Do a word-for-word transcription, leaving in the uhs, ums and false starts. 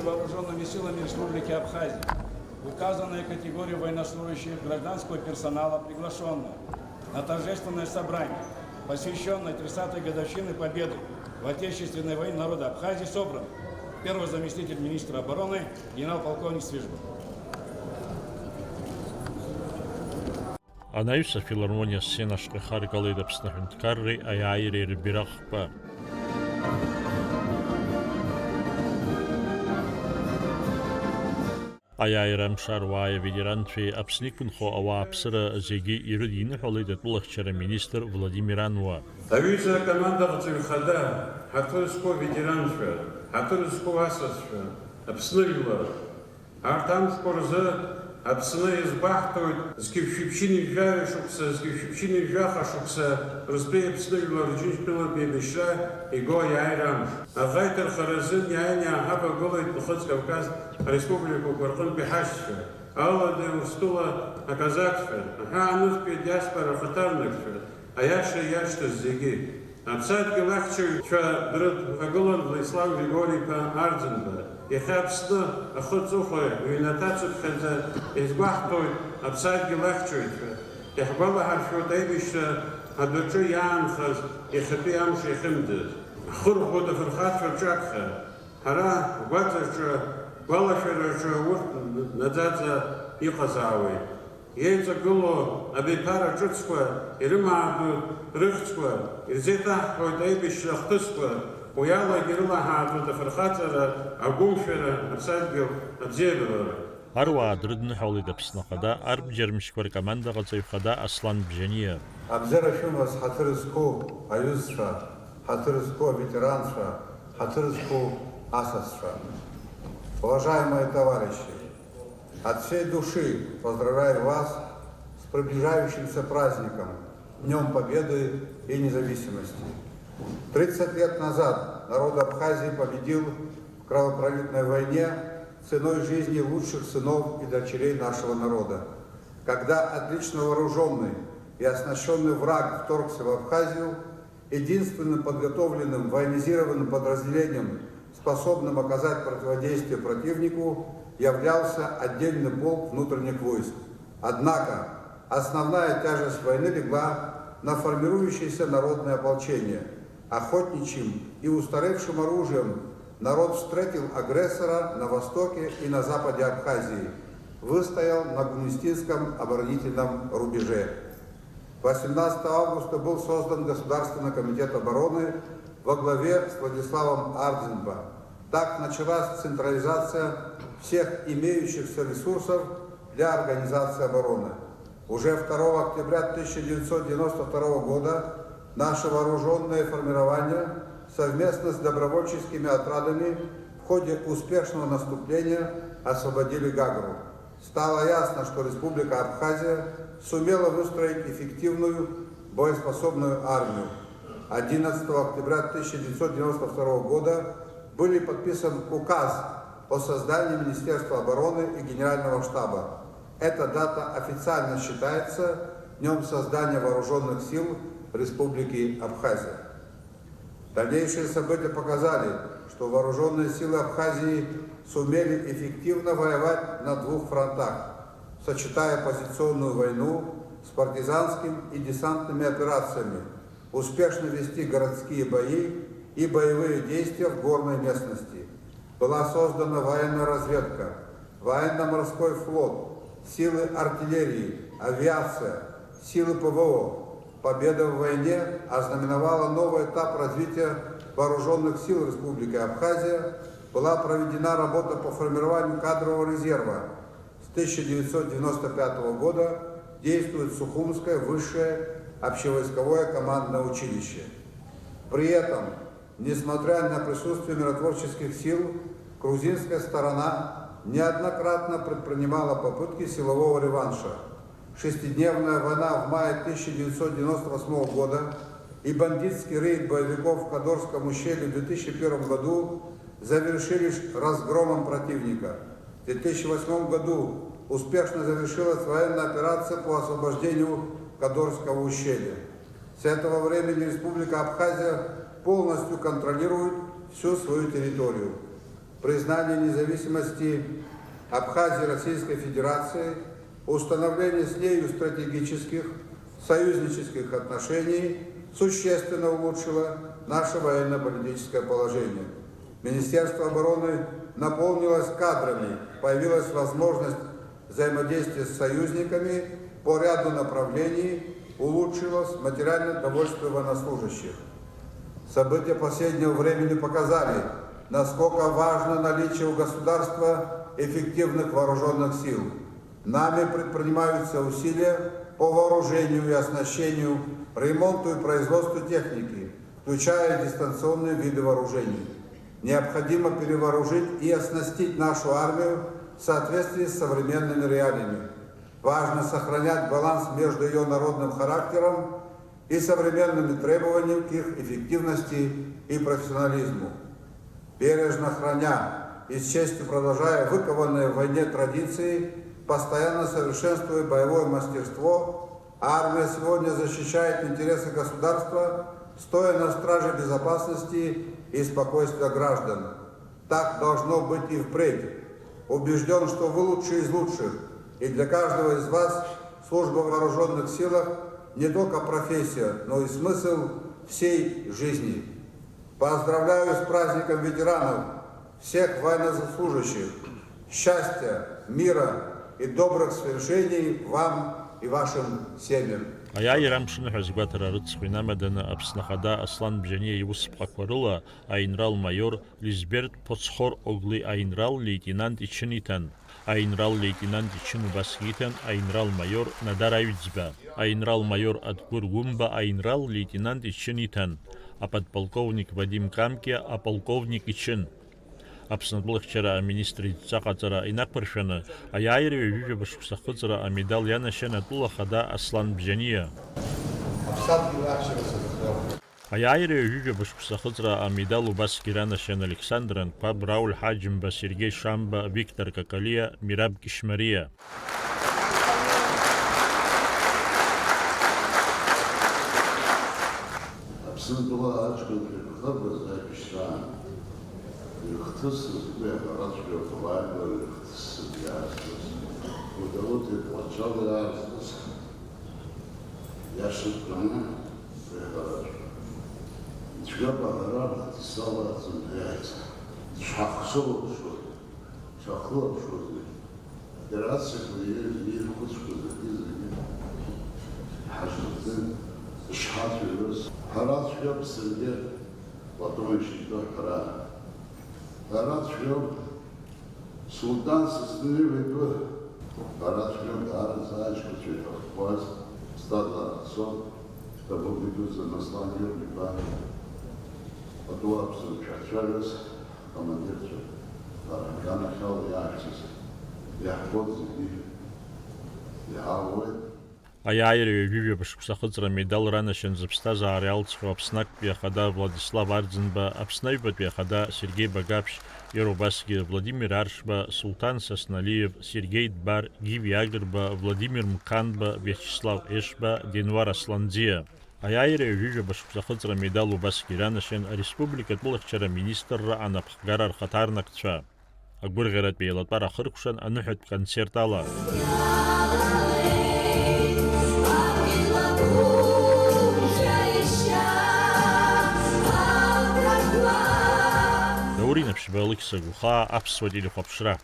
Вооружёнными силами Республики Абхазия. Указанные категории военнослужащих, гражданского персонала приглашённые на торжественное собрание, посвящённое тридцатой годовщине Победы в Отечественной войне народа Абхазии, собраны первый заместитель министра обороны генерал-полковник Свежбов. Анаҩс афилармониа асцена ашҟа ихаргалеит Аԥсны аҳәынҭқарреи аиааиреи рбираҟқәа. Аиааира амш аруааи аветеранцәеи Аԥсны иқәынхо ауааԥсыра зегьы ирыдиныҳәалеит атәылахьчара министр Владимир Ануа. Аҩыза акомандаҟаҵаҩ хада, ҳаҭыр зқәу аветеранцәа, ҳаҭыр зқәу асасцәа, Аԥсны жәлар, арҭ амшқәа рзы Аԥсны иазгәаҳҭоит зқьи жәшәи ԥшьынҩажәи жәаҩа шықәса, зқьи жәшәи ԥшьынҩажәи жәаха шықәса рзтәи Аԥсны жәлар Рџьынџьтәылатә еибашьра игоу аиааира амш. Аӷа иҭархаразын иааины иааҳабагылеит Нхыҵ Кавказ ареспубликақәа рҟынтәи ҳашьцәа, Аладеи Урыстәыла аказакцәа, аҳәаанырцәтәи адиаспора рхаҭарнакцәа, аиаша иашьҭаз зегьы. Аԥсадгьыл ахьчаҩцәа дрыдҳәагылан Владислав Григори-иԥа Арӡынба. Иахьа Аԥсны ахы аҵыхәа ҩнаҭацыԥхьаӡа иазгәаҳҭоит аԥсадгьыл ахьчаҩцәа. Иаҳгәалаҳаршәоит аибашьра адәаҿы иаанхаз иахьатәи амш иахьымӡаз. Ҳхырхәоит афырхацәа рҿаԥхьа. Ҳара ҳгәаҵаҿы, ҳгәалашәараҿы урҭ наӡаӡа иҟазаауеит. Еиҵагылоу абиԥара ҿыцқәа ирымаардоит рыхьӡқәа, ирзеиҭаҳҳәоит аибашьра ахҭысқәа, уи алагьы ирылаҳаардоит афырхаҵара, агәымшәара, аԥсадгьыл абзиабара. Аруаа дрыдныҳәалеит Аԥсны Ахада арбџьармшьқәа ркомандаҟаҵаҩ хада Аслан Бжьаниа. Абзиара шәымаз, ҳаҭыр зқәу аҩызцәа, ҳаҭыр зқәу аветеранцәа, ҳаҭыр зқәу асасцәа. Уважаемые товарищи, от всей души поздравляю вас с приближающимся праздником, Днём Победы и Независимости. Тридцать лет назад народ Абхазии победил в кровопролитной войне ценой жизни лучших сынов и дочерей нашего народа. Когда отлично вооружённый и оснащённый враг вторгся в Абхазию, единственным подготовленным военизированным подразделением, способным оказать противодействие противнику, являлся отдельный полк внутренних войск. Однако основная тяжесть войны легла на формирующееся народное ополчение. Охотничьим и устаревшим оружием народ встретил агрессора на востоке и на западе Абхазии, выстоял на Гумистинском оборонительном рубеже. Восемнадцатого августа был создан Государственный комитет обороны во главе с Владиславом Ардзинба. Так началась централизация всех имеющихся ресурсов для организации обороны. Уже второго октября тысяча девятьсот девяносто второго года наши вооружённые формирования совместно с добровольческими отрядами в ходе успешного наступления освободили Гагру. Стало ясно, что Республика Абхазия сумела выстроить эффективную, боеспособную армию. Одиннадцатого октября тысяча девятьсот девяносто второго года были подписан указ о создании Министерства обороны и Генерального штаба. Эта дата официально считается днём создания вооружённых сил Республики Абхазия. Дальнейшие события показали, что вооружённые силы Абхазии сумели эффективно воевать на двух фронтах, сочетая позиционную войну с партизанским и десантными операциями, успешно вести городские бои и боевые действия в горной местности. Была создана военная разведка, военно-морской флот, силы артиллерии, авиация, силы П В О. Победа в войне ознаменовала новый этап развития вооружённых сил Республики Абхазия, была проведена работа по формированию кадрового резерва. С тысяча девятьсот девяносто пятого года действует Сухумское высшее общевойсковое командное училище. При этом, несмотря на присутствие миротворческих сил, грузинская сторона неоднократно предпринимала попытки силового реванша. Шестидневная война в мае тысяча девятьсот девяносто восьмого года и бандитский рейд боевиков в Кадорском ущелье в две тысячи первом году завершились разгромом противника. В две тысячи восьмом году успешно завершилась военная операция по освобождению Кадорского ущелья. С этого времени Республика Абхазия полностью контролирует всю свою территорию. Признание независимости Абхазии Российской Федерации, установление с нею стратегических, союзнических отношений существенно улучшило наше военно-политическое положение. Министерство обороны наполнилось кадрами, появилась возможность взаимодействия с союзниками по ряду направлений, улучшилось материальное довольство военнослужащих. События последнего времени показали, насколько важно наличие у государства эффективных вооруженных сил. Нами предпринимаются усилия по вооружению и оснащению, ремонту и производству техники, включая дистанционные виды вооружений. Необходимо перевооружить и оснастить нашу армию в соответствии с современными реалиями. Важно сохранять баланс между ее народным характером и современными требованиями к их эффективности и профессионализму. Бережно храня и с честью продолжая выкованные в войне традиции, постоянно совершенствуя боевое мастерство, армия сегодня защищает интересы государства, стоя на страже безопасности и спокойствия граждан. Так должно быть и впредь. Убежден, что вы лучшие из лучших, и для каждого из вас служба в вооруженных силах не только профессия, но и смысл всей жизни. Поздравляю с праздником ветеранов, всех военнослужащих. Счастья, мира и добрых свершений вам и вашим семьям. Аиааира амшын ҳәа азгәаҭара рыцхә инамаданы Аԥсны Ахада Аслан Бжьаниа иусԥҟақәа рыла аинрал-маиор Лизберт Ԥоцхор-оглы аинрал-леитенант ичын иҭан, аинрал-леитенант ичын убасгьы иҭан аинрал-маиор Надар Аҩӡба, аинрал-маиор Адгәыр Гәымба аинрал-леитенант ичын иҭан, аподполковник Вадим Камкиа аполковник ичын. Аԥсны атәылахьчара аминистр идҵа ҟаҵара инақәыршәаны, аиааира ҩажәижәаба шықәса ахыҵра амедал ианашьан атәыла ахада Аслан Бжьаниа. Аԥсадгьыл ахьчара сазыхиоуп. Аиааира ҩажәижәаба шықәса ахыҵра амедал убасгьы иранашьан Александр Анқәаб, Рауль Ҳаџьымба, Сергеи Шамба, Виктор Какалиа, Мираб Кьышьмариа. Аԥсынтәыла аҷкәынцәа ирхыбыз аибашьраан ирыхҭысыз уи аҳәарацәгьоуп, ауаажәлар ирыхҭысыз иаазгоз, Гәдоуҭа еиқәлацәала иаазгоз, иашаҵәҟьаны уи аҳәарацәгьоуп. Ицәгьоуп аҳәара Владислав Арӡынба иааиз. Дшаҳхылаԥшуаз, дшаҳхылаԥшуаз, Афедерациақәа ирхәыцқәа зегьы-зегьы ҳашьҭахьӡеит, ишҳацәажәоз. Ҳара цәгьоуп саргьы Платон ишитәу ҳәара. Ҳара цәгьоуп Сулҭан Сасҭанеиба итәы. Ҳара цәгьоуп даараӡа аҷкәынцәа иҭахқәаз Стадла Арцо, Ҭабугидуӡӡа Аслан Георги-иԥа, атәыла аԥсуа шәахцәажәаз. Ҳкомандирцәа, ҳара ҳганахьала иаашьҭыз, иаҳбоит зегьы, иҳаууеит. Аиааира ҩажәижәаба шықәса ахыҵра амедал ранашьан зыԥсҭазаара иалҵхьоу Аԥсны актәи ахада Владислав Арӡынба, Аԥсны аҩбатәи ахада Сергеи Багаԥшь, иара убасгьы Владимир Аршба, Сулҭан Сасналиев, Сергеи Дбар, Гиви Агрба, Владимир Мқанба, Виачеслав Ешба, Денуар Асланӡиа. Аиааира ҩажәижәаба шықәса ахыҵра амедал убасгьы иранашьан ареспублика атәылахьчара аминистрра анапхгара рхаҭарнакцәа. Агәырӷьаратә еилатәара ахыркәшан аныҳәатә концерт ала. Даур Инаԥшьба, Алықьса Гәхаа, Аԥсуа телехәаԥшра.